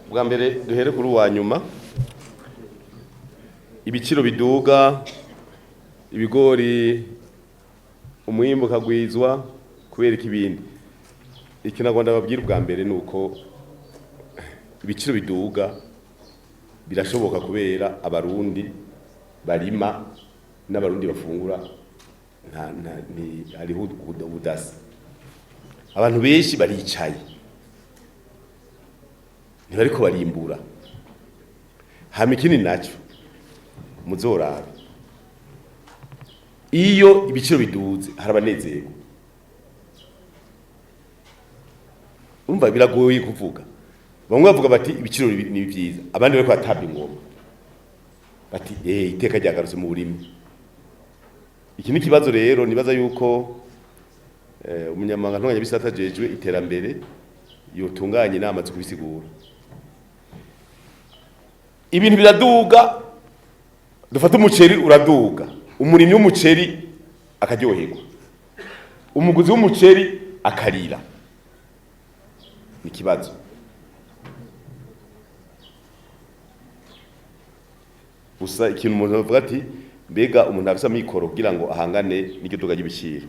Bwa mbere duhere kuri uwa nyuma, ibiciro biduga, ibigori umwimbu ukagwizwa kubera ikibindi. Ikinagwanda babwira ubwa mbere nuko ibiciro biduga birashoboka kubera Abarundi barima n'Abarundi bafungura, nta nta ni hariho ubudasa. Abantu benshi baricaye, ntibariko barimbura. Hama ikindi naco muzorabe, iyo ibiciro biduze hari abanezerwa. Urumva biragoye kuvuga. Bamwe bavuga bati ibiciro ni vyiza, abandi bariko batamba ingoma bati iteka ryagarutse mu burimyi. Iki ni ikibazo rero nibaza yuko umunyamabanga ntunganyabisata ajejwe iterambere yotunganya inama zo kubisigura. Ibintu biraduga, dufate umuceri uraduga, umurimyi w'umuceri akaryoherwa, umuguzi w'umuceri akarira. Ni ikibazo. Gusa ikintu umuntu avuga ati mbega umuntu afise amikoro kugira ngo ahangane n'iryo duga ry'ibiciro.